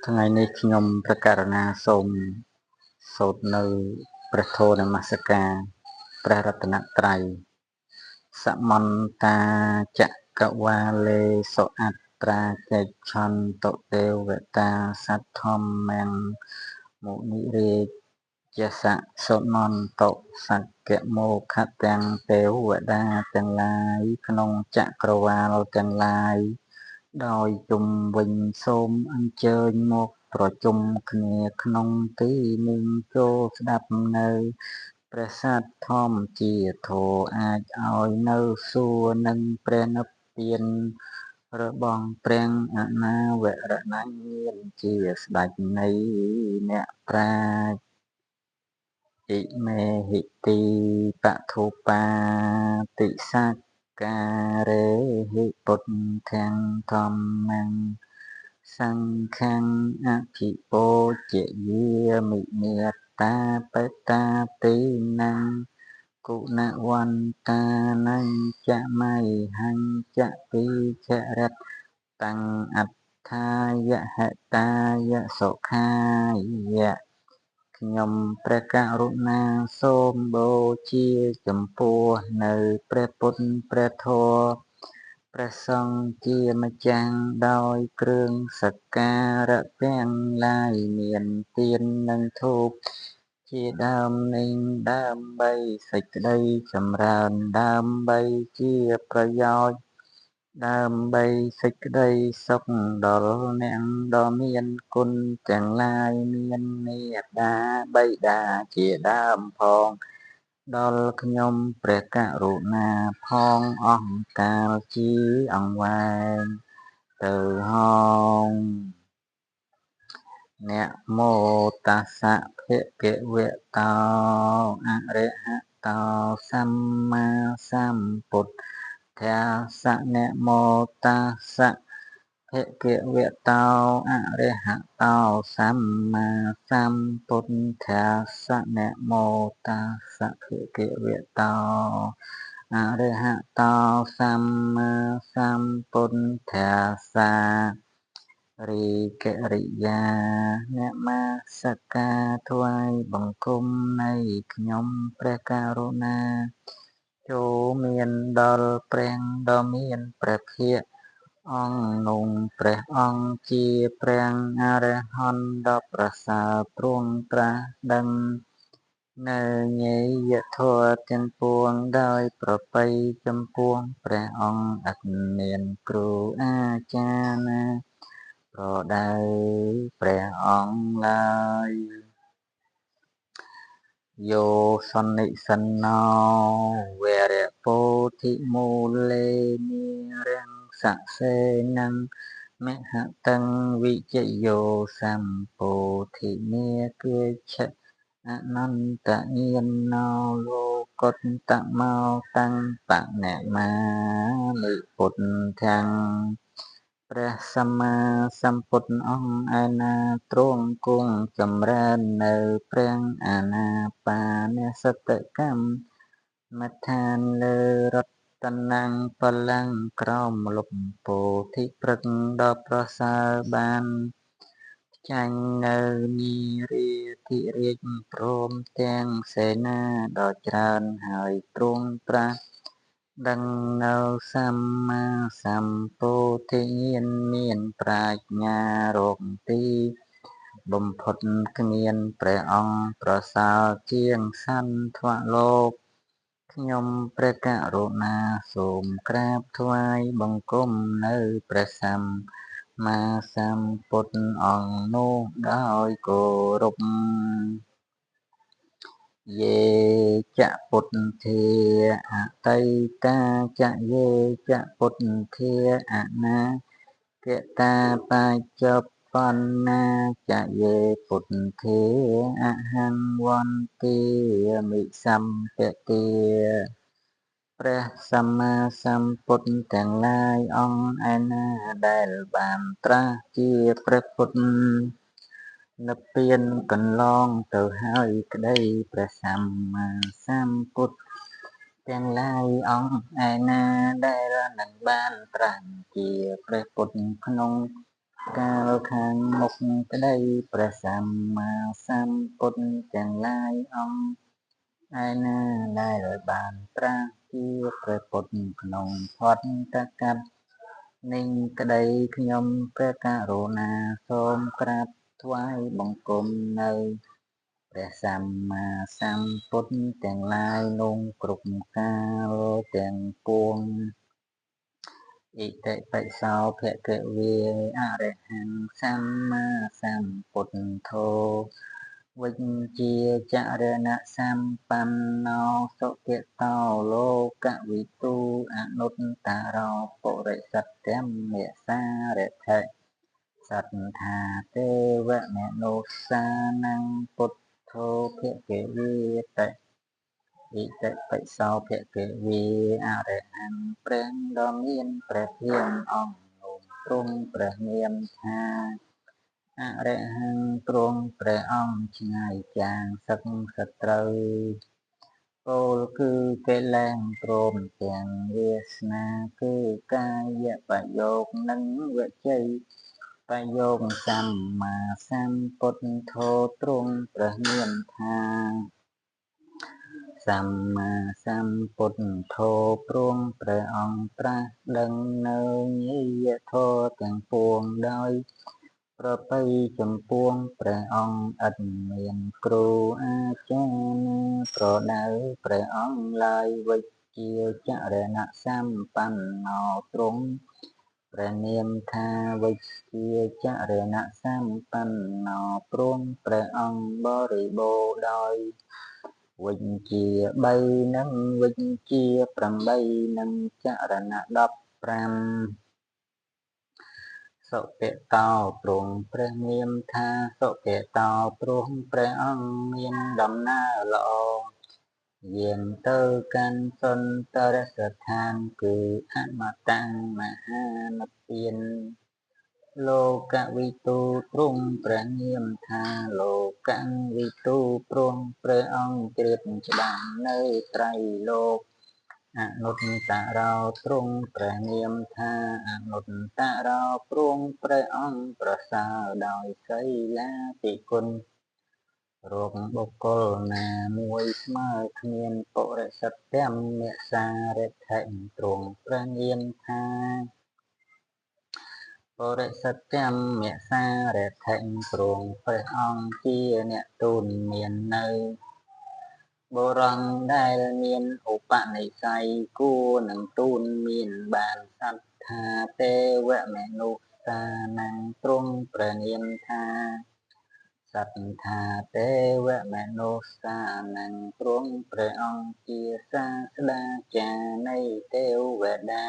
ថ្ងៃនេះខ្ញុំព្រះករុណាសូមសូត្រនៅព្រះធម៌នមស្ការព្រះរតនត្រ័យសមន្តាចក្រវាលេសុអត្រាកិច្ឆន្តុទេវតាសទ្ធម្មំមុនិរាជសៈសុនន្តុសក្យមោខទាំងទេវតាទាំងឡាយក្នុងចក្រវាលទាំងឡាយដោយជុំវិញសូមអញ្ជើញមកប្រជុំគ្នាក្នុងទីនេះចូលស្ដាប់នៅព្រះសទ្ធធម្មជាធម៌អាចឲ្យនៅសួគ៌និងព្រះនិព្វានរបស់ព្រះអនាវរណញ្ញាណជាស្ដេចនៃអ្នកប្រាជ្ញ ឥមេហិទីបធុបាតិសក្ការេហិពុទ្ធាំធម្មំសង្ឃំអភិពោជយាមិមេត្តាបតាទីនំគុណវន្តានញ្ចមៃហញ្ចពិខរតតាំងអត្ថាយហតាយសុខាយៈខ្ញុំព្រះករុណាសូមបូជាចំពោះនៅព្រះពុទ្ធព្រះធម៌ព្រះសង្ឃជាម្ចាស់ដោយគ្រឿងសក្ការៈទាំងឡាយមានទៀននិងធូបជាដើមនេះដើម្បីសេចក្តីចម្រើនដើម្បីជាប្រយោជន៍ដើម្បីសេចក្តីសុខដល់អ្នកដ៏មានគុណទាំងឡាយមានមេត្តាបិតាជាដើមផងដល់ខ្ញុំព្រះករុណាផងអស់កាលជាអង្វែងទៅហងនមោតស្សៈភគវតោអរហតោសម្មាសម្ពុទ្ធស្សៈនមោតស្សៈភគវតោអរហតោសម្មាសម្ពុទ្ធស្សៈនមោតស្សៈភគវតោអរហតោសម្មាសម្ពុទ្ធស្សៈរីកិរិយានមស្ការថ្វាយបង្គំនៃខ្ញុំព្រះករុណាចូលមានដល់ព្រះដ៏មានព្រះភិក្ខអង្គនោះព្រះអង្គជាព្រះអរហន្តដ៏ប្រសើរទ្រង់ត្រាស់ដឹងនៅញយធម៌ទាំងពួងដោយប្រពៃចំពោះព្រះអង្គឥតមានគ្រូអាចារ្យណាប្រដៅព្រះអង្គឡើយយោសន្និសណោវរៈពោធិមូលេនិរងសសេនំមហតੰវិជយោសម្ពោធិមេគាឆអនន្តញាណោលោកុត្តមោតាំងបណមាមិពុទ្ធាំព្រះសម្មាសម្ពុទ្ធអង្គឯណាទ្រង់គង់ចម្រើននៅព្រះអានាបានសតិកម្មដ្ឋានលើរតនំបលាំងក្រោមលុបពោធិព្រឹកដ៏ប្រសើរបានចាញ់នៅនីរាធិរាជព្រមទាំងសេនាដ៏ច្រើនហើយទ្រង់ត្រាស់ដឹងនៅសម្មាសម្ពោធិញ្ញាណមានប្រាជ្ញារោគទីបំផុតគ្មានព្រះអង្គប្រសើរជាងសន្ធវលោកខ្ញុំព្រះករុណាសូមក្រាបថ្វាយបង្គំនៅព្រះសម្មាសម្ពុទ្ធអង្គនោះដោយគោរពយេចពុទ្ធាអតីតាចយេចពុទ្ធាអនាគតាបច្ចុប្បន្នាចយេពុទ្ធាអហង្វន្ទាមិសម្ពទាព្រះសម្មាសម្ពុទ្ធទាំងឡាយអង្គឯណាដែលបានត្រាស់ជាព្រះពុទ្ធនិព្វានកន្លងទៅហើយក្តីព្រះសម្មាសម្ពុទ្ធទាំងឡាយអង្គឯណាដែលនឹងបានត្រាស់ជាព្រះពុទ្ធក្នុង កាលខាងមុខក្តីព្រះសម្មាសម្ពុទ្ធទាំងឡាយអង្គឯណាដែលបានត្រាស់ជាព្រះពុទ្ធក្នុងផតកប្បនេះក្តីខ្ញុំព្រះករុណាសូមក្រាបថ្វាយបង្គំនៅព្រះសម្មាសម្ពុទ្ធទាំងឡាយនោះគ្រប់កាលទាំងពួង ឥតិបិសោភគវាអរហង្គសម្មាសម្ពុទ្ធោវិជ្ជាចរណសម្បណ្ណោសុគតោលោកវិទូអនុត្តរោពុរិសទ្ធមសារថិសត្ថាទេវមនុស្សានំពុទ្ធោភគវាតិ ឥតិបិសោភគវាអរហង្គព្រះដ៏មានព្រះធានអង្គនោះទ្រង់ព្រះនាមថាអរហង្គទ្រង់ព្រះអង្គឆ្ងាយចាងសឹកសត្រូវពោលគឺកិលេសព្រមទាំងវាសនាគឺកាយបយោគនិងវជ័យបយោគសម្មាសម្ពុទ្ធោទ្រង់ព្រះនាមថាសម្មាសម្ពុទ្ធោព្រមព្រះអង្គត្រាស់ដឹងនៅញាយធម៌ទាំងពួងដោយប្រពៃចំពោះព្រះអង្គឥតមានគ្រូអាចារ្យណាប្រដៅព្រះអង្គឡើយវិជ្ជាចរណសម្បណ្ណោទ្រង់ព្រះនាមថាវិជ្ជាចរណសម្បណ្ណោព្រមព្រះអង្គបរិបូរណ៍ដោយវិជ្ជា3និងវិជ្ជា8និងចរណៈ15សុគតោទ្រង់ព្រះនាមថាសុគតោព្រោះព្រះអង្គមានដំណើរល្អយាងទៅកាន់សុន្ទរស្ថានគឺអមតមហានិព្វានលោកវិទូទ្រង់ព្រះនាមថាលោកវិទូព្រោះព្រះអង្គជ្រាបច្បាស់នៅត្រៃលោកអនុត្តរោទ្រង់ព្រះនាមថាអនុត្តរោព្រោះព្រះអង្គប្រសើរដោយសីលាតិគុណរោគបុគ្គលណាមួយស្មើគ្មានពុរិសទ្ធមសារថិទ្រង់ព្រះនាមថាបរិសទ្ធមសារថិទ្រង់ព្រះអង្គជាអ្នកទូនមាននៅបុរសដែលមានឧបនិស្ស័យគួរនឹងទូនមានបានសត្ថាទេវមនុស្សានំទ្រង់ព្រះនាមថាសត្ថាទេវមនុស្សានំទ្រង់ព្រះអង្គជាសាស្តាចារ្យនៃទេវតា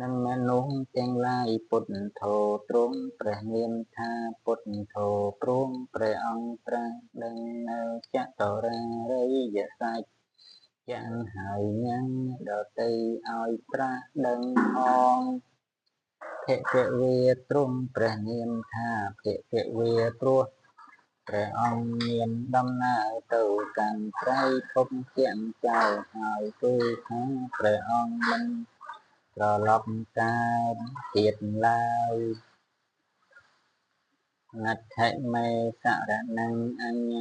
និងមនុស្សទាំងឡាយពុទ្ធោទ្រង់ព្រះនាមថាពុទ្ធោព្រមព្រះអង្គត្រាស់ដឹងនៅចតុរារិយសច្ចយ៉ាងហើយញ៉ាំងដតីឲ្យត្រាស់ដឹងផងភគវាទ្រង់ព្រះនាមថាភគវាព្រោះព្រះអង្គមានដំណើរទៅកាន់ត្រៃភពជាងចៅហើយគឺថាព្រះអង្គមិនត្រឡប់កើតទៀតឡើយណដ្ឋិមេសរណੰអញ្ញ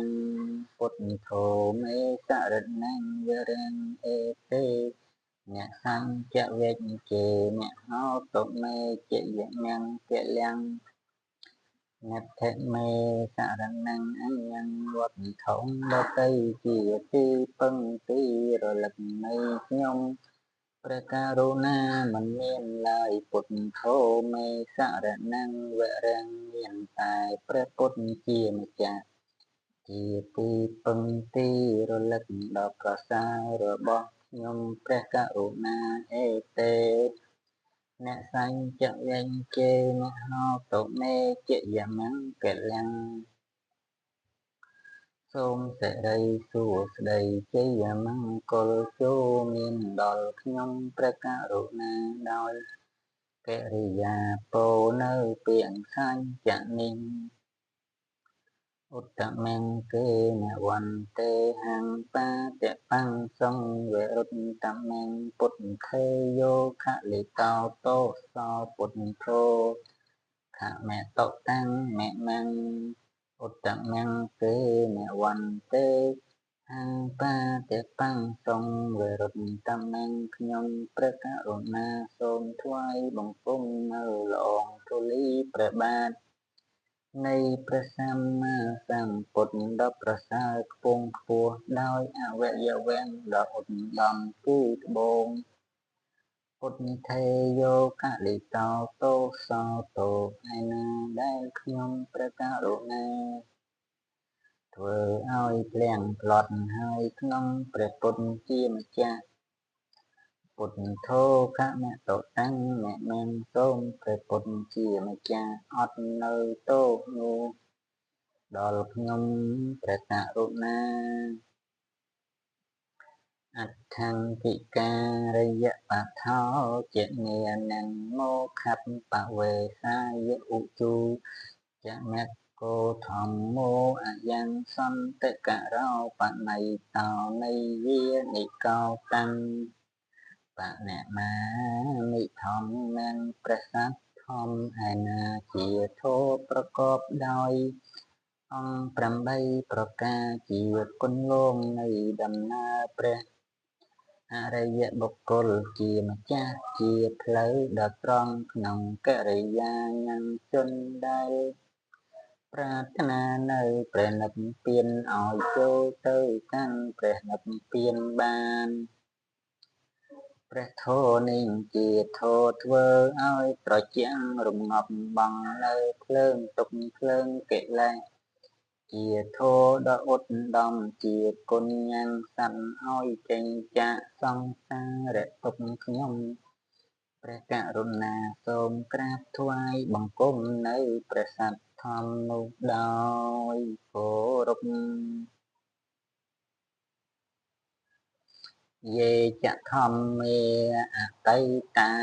ពុទ្ធោមេសរណੰវរੰអេទេអ្នកសញ្ចវេជេអ្នកហោតុមេជយមង្គលំណដ្ឋិមេសរណੰអញ្ញវត្ថុដតីជាទីពឹងទីរលឹកនៃខ្ញុំព្រះករុណាមិនមានឡើយពុទ្ធោមេសរណੰវរੰមានតែព្រះពុទ្ធជាម្ចាស់ជាទីពឹងទីរលឹកដ៏ប្រសើររបស់ខ្ញុំព្រះករុណាអេទេអ្នកសញ្ចវញ្ជេអ្នកហោតុមេជយមង្គលំសូមសិរីសួស្តីជ័យមង្គលចូលមានដល់ខ្ញុំព្រះករុណាដោយកិរិយាពោនៅពាក្យសញ្ចនេះឧត្តមង្គេនវន្ទេហង្បាតបង្សង្វរុត្តមង្គពុទ្ធេយោខលិតោតោសោពុទ្ធោ ខមតុតាំងមមੰឧត្តមង្គេនវន្ទេហង្បាតិបាំងសង្វរុត្តមੰខ្ញុំព្រះករុណាសូមថ្វាយបង្គំនៅល្អងធូលីព្រះបាទនៃព្រះសម្មាសម្ពុទ្ធដ៏ប្រសើរខ្ពង់ខ្ពស់ដោយអវយវៈដ៏ឧត្តមគឺត្បូងពុទ្ធេយោកលិតោតោសោតោឯណាដែលខ្ញុំព្រះករុណាធ្វើឲ្យភ្លៀងផ្លត់ហើយក្នុងព្រះពុទ្ធជាម្ចាស់ពុទ្ធោខមតុតាំងមមសូមព្រះពុទ្ធជាម្ចាស់អត់នៅទោសនោះដល់ខ្ញុំព្រះករុណាអដ្ឋង្គិការិយបថោជាញានំមោខបវេសាយឧជូចមគោធម្មោអយ៉ាងសន្តិករោបណៃតោនៃយានិកោតាំងបណមាមិធម្មំព្រះសត្វធម្មឯណាជាធម៌ប្រកបដោយអង្គ8ប្រការជាគុណលងនៃដំណើរព្រះអរិយបុគ្គលជាម្ចាស់ជាផ្លូវដ៏ត្រង់ក្នុងកិរិយាញ៉ាំជនដែលប្រាថ្នានៅព្រះនិព្វានឲ្យចូលទៅកាន់ព្រះនិព្វានបានព្រះធម៌នេះជាធម៌ធ្វើឲ្យត្រជាក់រងាប់បងនៅភ្លើងទុក្ខភ្លើងកិលេសជាធម៌ដ៏ឧត្តមជាគុណញ៉ាំងសត្វឲ្យចេញចាកសង្សារទុក្ខខ្ញុំព្រះករុណាសូមក្រាបថ្វាយបង្គំនៅព្រះសត្វធម្មនោះដោយគោរពយេចធម្មាអតីតា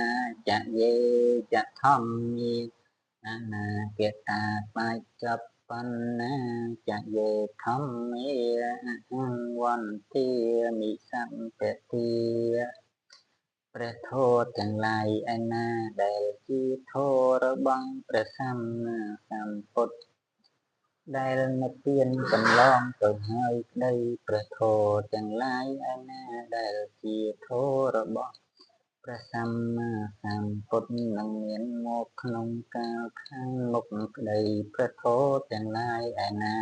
ចយេចធម្មាអនាគតាបច្ចុប្បន្នាចយេធម្មាអហង្វន្ទាមិសម្ពទាព្រះធម៌ទាំងឡាយឯណាដែលជាធម៌របស់ព្រះសម្មាសម្ពុទ្ធដែលនិព្វានកន្លងទៅហើយក្តីព្រះធម៌ទាំងឡាយឯណាដែលជាធម៌របស់ព្រះសម្មាសម្ពុទ្ធនឹងមានមកក្នុងកាលខាងមុខក្តីព្រះធម៌ទាំងឡាយឯណា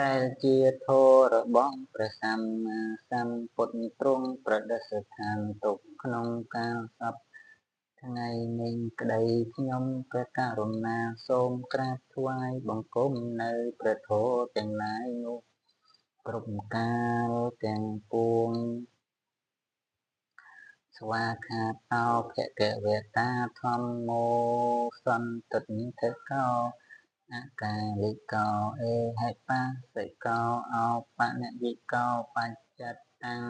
ដែលជាធម៌របស់ព្រះសម្មាសម្ពុទ្ធទ្រង់ប្រដិស្ថានទុកក្នុងកាលសព្វថ្ងៃនេះក្តីខ្ញុំព្រះករុណាសូមក្រាបថ្វាយបង្គំនៅព្រះធម៌ទាំងឡាយនោះគ្រប់កាលទាំងពួងស្វាខាតោភគវតាធម្មោសន្តិទ្ធិកោអកាលិកោអេហិបាសិកោអោបនយិកោបច្ចតាំង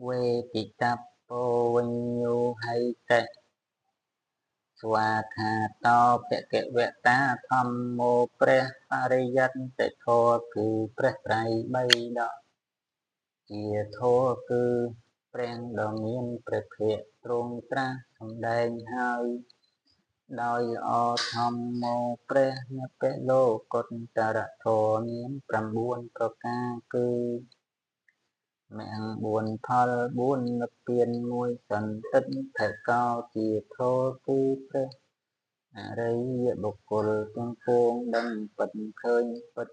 វេទិតពោវិញ្ញូហៃតិស្វាខាតោភគវតាធម្មោព្រះបរិយត្តិធម៌គឺព្រះត្រៃបិដកជាធម៌គឺព្រះដ៏មានព្រះភិក្ខទ្រង់ត្រាស់សម្ដែងហើយដោយល្អធម្មោព្រះនិព្វលោកុត្តរធម៌មាន9ប្រការគឺមគ្គ4ផល4និព្វាន1សន្តិទ្ធិកោជាធម៌គឺព្រះអរិយបុគ្គលទាំងពួងដឹងពិតឃើញពិត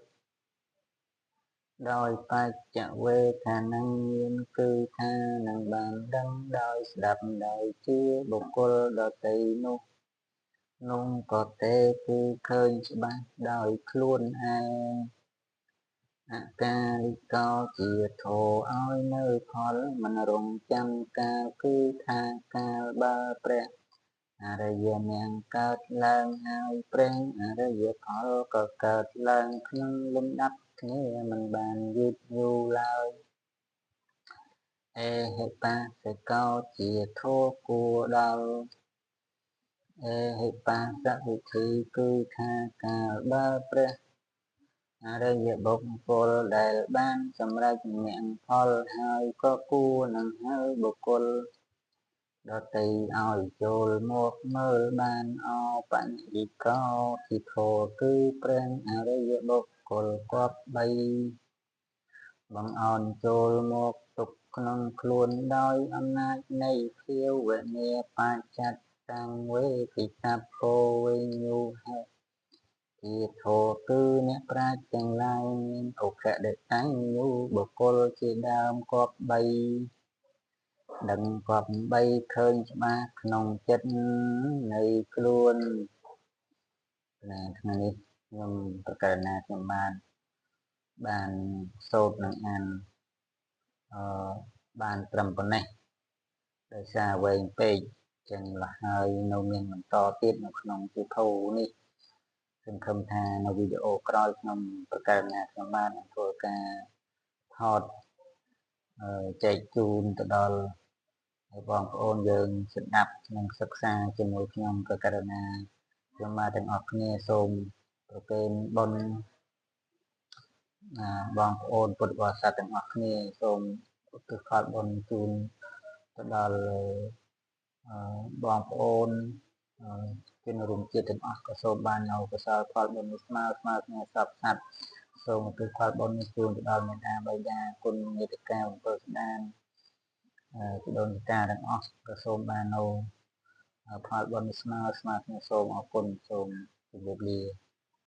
ដោយបច្ចវេទនាញាណគឺថានឹងបានដឹងដោយស្ដាប់ដោយជាបុគ្គលដទៃនោះនោះក៏ទេគឺឃើញច្បាស់ដោយខ្លួនឯងអកាលិកោជាធម៌ឲ្យនៅផលមិនរងចាំកាលគឺថាកាលបើព្រះអរិយមគ្គកើតឡើងហើយព្រះអរិយផលក៏កើតឡើងក្នុងលំដាប់គ្នាមិនបានយឺតយូរឡើយអេហិបាសិកោជាធម៌គួរដល់អេហិបាសវិធីគឺថាកាលបើព្រះអរិយបុគ្គលដែលបានសម្រេចមគ្គផលហើយក៏គួរនឹងហៅបុគ្គល ដតីឲ្យចូលមកមើលបានអបញ្ញិកោទីធរគឺព្រះអរិយបុគ្គលគប្បីបង្អោនចូលមកទុកក្នុងខ្លួនដោយអំណាចនៃភាវនាបច្ចតាំងវេទិតពោវិញ្ញូហេជាធរគឺអ្នកប្រាជ្ញទាំងឡាយមានឧកដតញ្ញូបុគ្គលជាដើមគប្បីដឹងគប្បីឃើញច្បាស់ក្នុងចិត្តនៃខ្លួនណាថ្ងៃនេះខ្ញុំប្រកាសណាខ្ញុំបានសូត្រនិងអានអឺបានត្រឹមប៉ុណ្ណេះដោយសារវែងពេកចឹងលហើយនៅមានបន្តទៀតនៅក្នុងពិភពនេះសង្ឃឹមថានៅវីដេអូក្រោយខ្ញុំប្រកាសណាខ្ញុំបាននឹងធ្វើការថតចែកជូនទៅដល់បងប្អូនយើងស្ដាប់និងសិក្សាជាមួយខ្ញុំប្រកាសណាខ្ញុំមកទាំងអស់គ្នាសូមប្រគេនបុណ្យបងប្អូនពុទ្ធបរិស័ទទាំងអស់គ្នាសូមឧទ្ទិសផលបុណ្យជូនទៅដល់បងប្អូនជនរួមជាតិទាំងអស់ក៏សូមបាននូវកុសលផលបុណ្យនេះស្មើស្មើគ្នាសពសត្វសូមឧទ្ទិសផលបុណ្យនេះជូនទៅដល់មេដាបិតាគុណមេត្តាអំពើស្ដានជីដូនជីតាទាំងអស់ក៏សូមបាននូវផលបុណ្យនេះស្មើស្មើគ្នាសូមអរគុណសូមជម្រាបលា។